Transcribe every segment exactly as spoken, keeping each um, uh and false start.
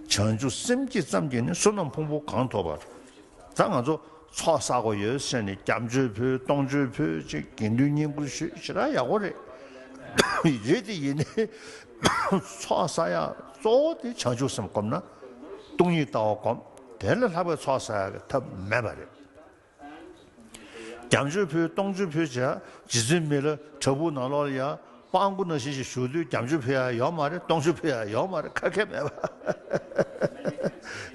བྱང་ཆུབ་སེམས་བསྐྱེད་ཙམ་གྱིས་ནི་བསོད་ནམས་ཕུང་པོ་གང་ཐོབ་པ། ད་ང་ཚོ་ཚོགས་བསགས་དགོས་ཡོད་ཟེར་ནས་སྐྱབས་འཇུག་ཕུལ། སྟོང་མཆོད་ཕུལ། ཅིག་དགེ་འདུན་བསྙེན་བཀུར་ཞུས། ཞེ་དྲག་ཡག་པོ་རེད། རེད་དེ་ཡིན་ནའི་ཚོགས་བསགས་ཡག་གཙོ་བོ་དེ་བྱང་ཆུབ་སེམས་བསྒོམ་ན། སྟོང་ཉིད་ལྟ་བ་བསྒོམ། དེ་ལས་ལྷག་པའི་ཚོགས་བསགས་ཡག་གི་ཐབས་མེད་པ་རེད། སྐྱབས་འཇུག་ཕུལ། སྟོང་མཆོད་ཕུལ་བྱས། རྗེ་བཙུན་མི་ལ་བྲག་ཕུག་ནང་ལོགས་ལ་ཡ་སྤྲང་པོ་ནང་བཞིན་ཞིག་བཞུགས་དུས་སྐྱབས་འཇུག་ཕུལ་ཡག་ཡོད་མ་རེད། སྟོང་མཆོད་ཕུལ་ཡག་ཡོད་མ་རེད། ཁ་ཁྱེར་མེད་པ།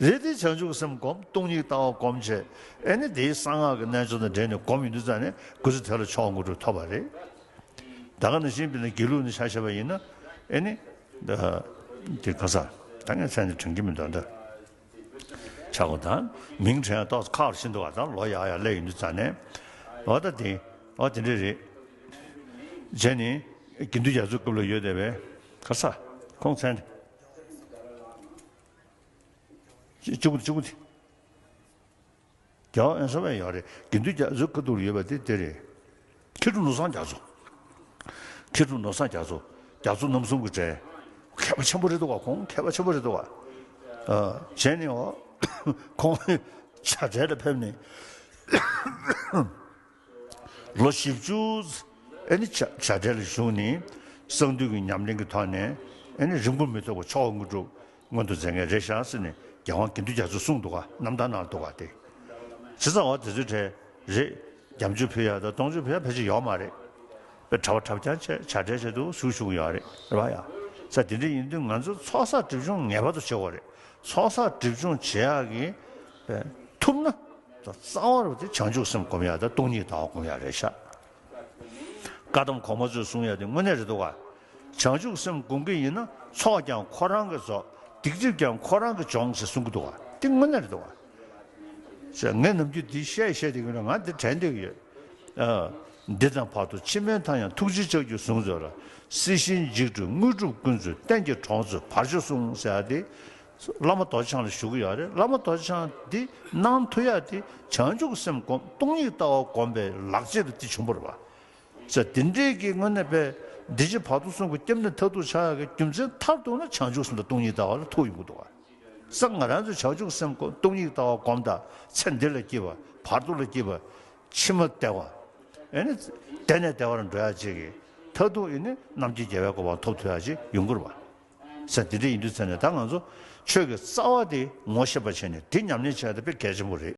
རེད་དེ་བྱང་ཆུབ་སེམས་བསྒོམ། སྟོང་ཉིད་ལྟ་བ་བསྒོམ་བྱས། ཨེ་ནི་དེའི་གསང་སྔགས་ཀྱི་རྣལ་འབྱོར་དང་འབྲེལ་ནས་བསྒོམ་ཡོང་དུས་ཙང་ནས་གུས་པས་དེ་ལ་མཆོག་དངོས་གྲུབ་ཐོབ་པ་རེད། ད་ག་ནང་བཞིན་དཔེར་ན་དགེ་ལུགས་ནས་ཆ་བཞག་པ་ཡིན་ན། ཨེ་ནི། ད་དེ་ག་ས། ད་ངས་མཚན་དེ་དྲན་གྱི་མི་འདུག་ད། ཆག་སྒོ་དང་མིང་དྲན་ཡག་ཏོག་ཙམ་ཁག་ཤིན་ཏུ་བ་དང་ལོ་ཡག་ཡག་སླེབས་ཡོང་དུས་ཙང་ནས། འོ་ད་དེ། འོ་དེ་འདྲ་རེད། བྱས་ནས་དགེ་འདུན་རྒྱ་མཚོའི་སྐབས་ལ་ཡོད་བསྡད་པའི་ག་ས། ཁོང་མཚན་དེ། གཅིག་པུ་དེ། གཅིག་པུ་དེ། རྒྱལ་བ་དབེན་ས་པའི་ཡང་རེད། དགེ་འདུན་རྒྱ་མཚོའི་ཁ་ཐུག་ལ་ཡོད་པ་དེ་དེ་རེད། མཁས་གྲུབ་ནོར་བཟང་རྒྱ་མཚོ། མཁས་གྲུབ་ནོར་བཟང་རྒྱ་མཚོ། རྒྱ་མཚོ་རྣམ་གསུམ་གྱི་གྲས། མཁས་པ་ཆེན་པོ་རེད་འདུག་ག་ཁོང་མཁས་པ་ཆེན་པོ་རེད་འདུག་ག་ཨ། བྱས་ནས་འོ། ཁོང་བྱ་བྲལ་ལ་ཕེབས་ནས། ལོ་བཞི་བཅུ། ཨེ་ནི་བྱ་བྱ་བྲལ་ལ་བཞུགས་ནས། གསང་འདུས་ཀྱི་ཉམས་ལེན་གྱི་ཐོག་ནས། ཨེ་ནི་རིང་པོ་མི་ཐོགས་པར་མཆོག་དངོས་གྲུབ་མངོན་དུ་མཛད་མཁན་རེད་ཤག་ཟེར་ནས་རྒྱལ་དབང་དགེ་འདུན་རྒྱ་མཚོས་གསུངས་འདུག་ག་རྣམ་ཐར་ནང་ལ་འདུག་ག་དེ། བྱས་ཙང་འོ་དེ་ཚོའི་གྲས་རེད། སྐྱབས་འཇུག་ཕུལ་ཡག་དང་སྟོང་མཆོད་ཕུལ་ཡག་ཕལ་ཆེར་ཡོད་མ་རེད། དཔེ་གྲྭ་པ་གྲྭ་རྐྱང་བྱས་བྱ་བྲལ་བྱས་འདུག་བཞུགས་བཞུགས་ཡོད་རེད། རེད་པ་ཡ། ས་དེ་འདྲ་ཡིན་དུས་ང་ཚོ་ཚོགས་བསགས་སྒྲིབ་སྦྱོང་ངེས་པར་དུ་བྱེད་དགོས་རེད། ཚོགས་བསགས་སྒྲིབ་སྦྱོང་བྱེད་ཡག་གི་ཐུབ་ན། རྩ་བ་རུ་དེ་བྱང་ཆུབ་སེམས་སྒོམ་ཡག་དང་སྟོང་ཉིད་ལྟ་བ་སྒོམ་ཡག་རེད་ཤག་བཀའ་གདམས་གོང་མ་ཚོས་གསུང་ཡག་དེ་དངོས་གནས་རེད་འདུག་ག་བྱང་ཆུབ་སེམས་སྒོམ་གྱི་ཡིན་ན་ཚོགས་ཀྱང་ཁོ་རང་གིས་རྫོགས། སྡིག་སྒྲིབ་ཀྱང་ཁོ་རང་གིས་སྦྱོང་ཟེར་གསུང་གི་འདུག་ག་དེ་དངོས་གནས་རེད་འདུག་ག་ངས་ནམ་རྒྱུན་འདི་བཤད་བཤད་བསྡད་ཀྱི་ཡོད་རེད། ང་འདི་དྲན་བསྡད་ཀྱི་ཡོད། ཨ། འདི་དང་བར་དུ་ཕྱི་མའི་མཐའ་ཡང་ཐུགས་རྗེའི་ལྕགས་ཀྱུས་བཟུང་མཛོད་ལ། སྲིད་ཞིའི་འཇིགས་སྐྲོད་དངོས་གྲུབ་ཀུན་སྩོལ་གཏན་གྱི་གྲོགས་མཛོད་བར་གཅོད་གསུངས་ཟེར་ཡག་དེ། བླ་མ་རྡོ་རྗེ་འཆང་ལ་ཞུ་གི་ཡོད་རེད། བླ་མ་རྡོ་རྗེ་འཆང་འདི་གནང་ཐུབ་ཡག་དེ་བྱང་ཆུབ་སེམས་སྒོམ་སྟོང་ཉིད་ལྟ་བ་སྒོམ་པའི་ལག་རྗེས་ལ་དེ་བྱུང་བ་རེད་པ། ས་དེ་འདྲའི་གི་དངོས་གནས་པའི་འདི་ཕྱི་བར་དོ་གསུམ་གྱི་སྐྱབས་གནས་མཐར་ཐུག་ཆགས་ཡག་གི་རྒྱུ་མཚན་མཐར་ཐུག་ན་བྱང་ཆུབ་སེམས་དང་སྟོང་ཉིད་ལྟ་བ་ལ་ཐུག་ཡོང་གི་འདུག་ག་ས་ང་རང་ཚོས་བྱང་ཆུབ་སེམས་སྒོམ་སྟོང་ཉིད་ལྟ་བ་སྒོམ་དང་ཚེ་འདི་ལ་སྐྱིད་པ། བར་དོ་ལ་སྐྱིད་པ། ཕྱི་མ་བདེ་བ། ཨེ་ནི། བདེ་ནས་བདེ་བར་འགྲོ་ཡག་ཅིག་གི་མཐར་ཐུག་ཡིན་ནི་རྣམ་མཁྱེན་རྒྱལ་བའི་གོ་འཕང་ཐོབ་ཐུབ་ཡག་ཅིག་ཡོང་གི་རེད་པ། ས་དེ་འདྲ་ཡིན་དུས་ཚེ་ནས་ད་ང་ཚོ་ཆོས་ཀྱི་རྩ་བ་དེ་ངོ་ཤེས་པ་བྱས་ནས་དེ་ཉམས་ལེན་བྱས་ཏེ་དཔེ་གལ་ཆེན་པོ་རེད།